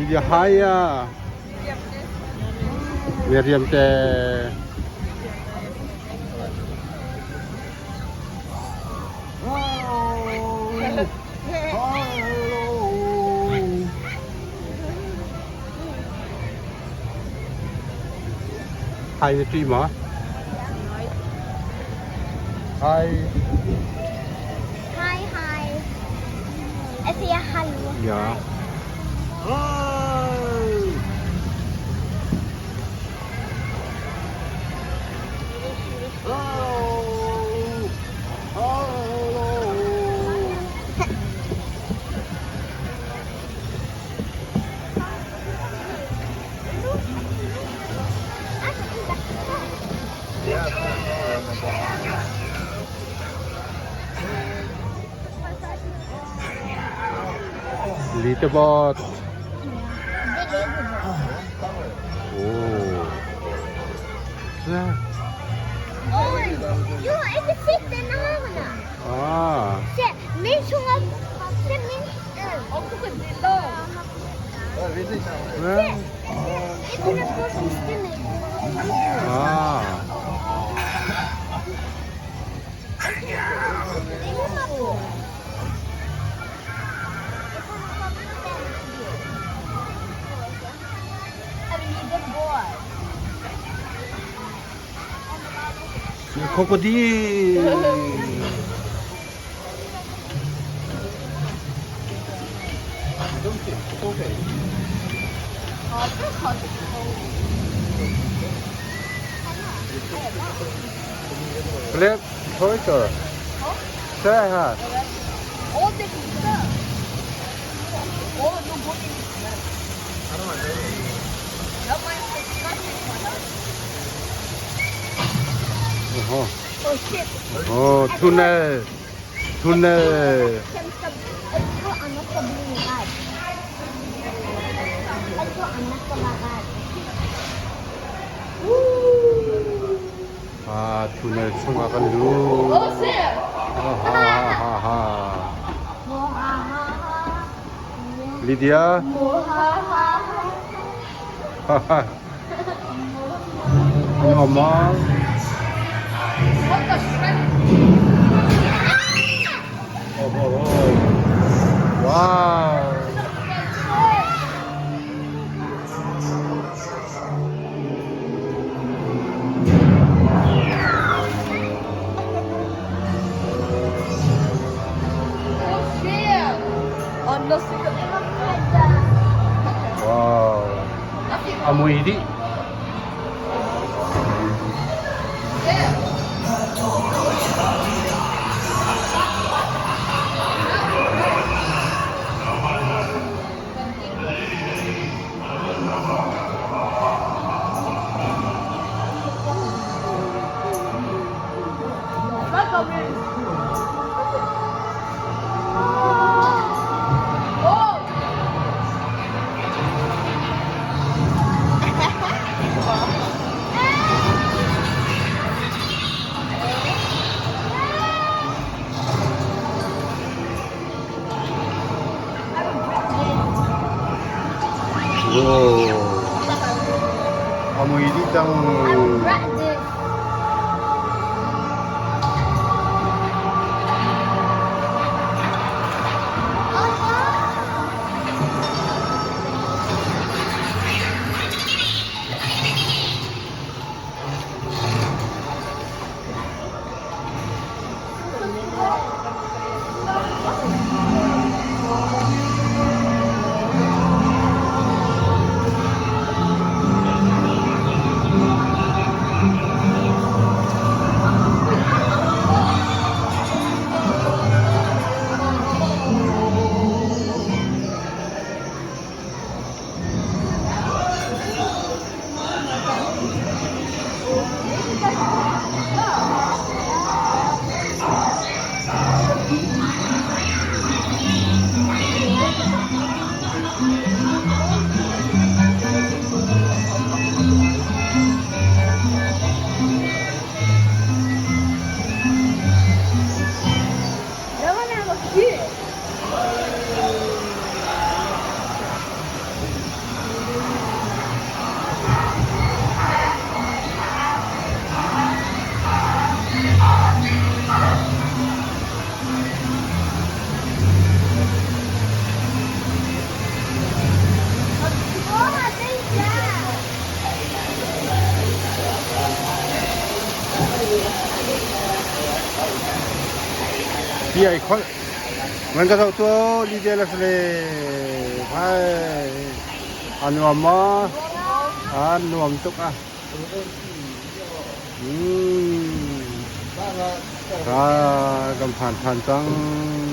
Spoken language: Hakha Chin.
Lydia Haya. Miriam te. Hi na ṭih maw? Hi. Hi, hi. Jeg sier hallo. Ja. Hi. Hello. Hello. Lite båt. Oh. Se. Oj, jo, jeg sett den her. Ah. Se, min tunge, se min Ja. Jeg kunne få siste min. Ah. Krokodil. Black Tiger. Se här. Jaha. Oh, tunnel. Tunnel. Jeg tror Anna skal bli redd. Jeg tror Anna skal være redd. Ah, tunnel 청아가 누. 하하하하. 리디아. 하하. 엄마. 어허. 와우. 와우. 아무이리. 오. 아무이리 땅. Regret this. Ti ai kholh. Ngan ka zoh tu Lydia le Sule. Hai. A nuam maw? A nuam tuk ah. Ah, kan phan than cang.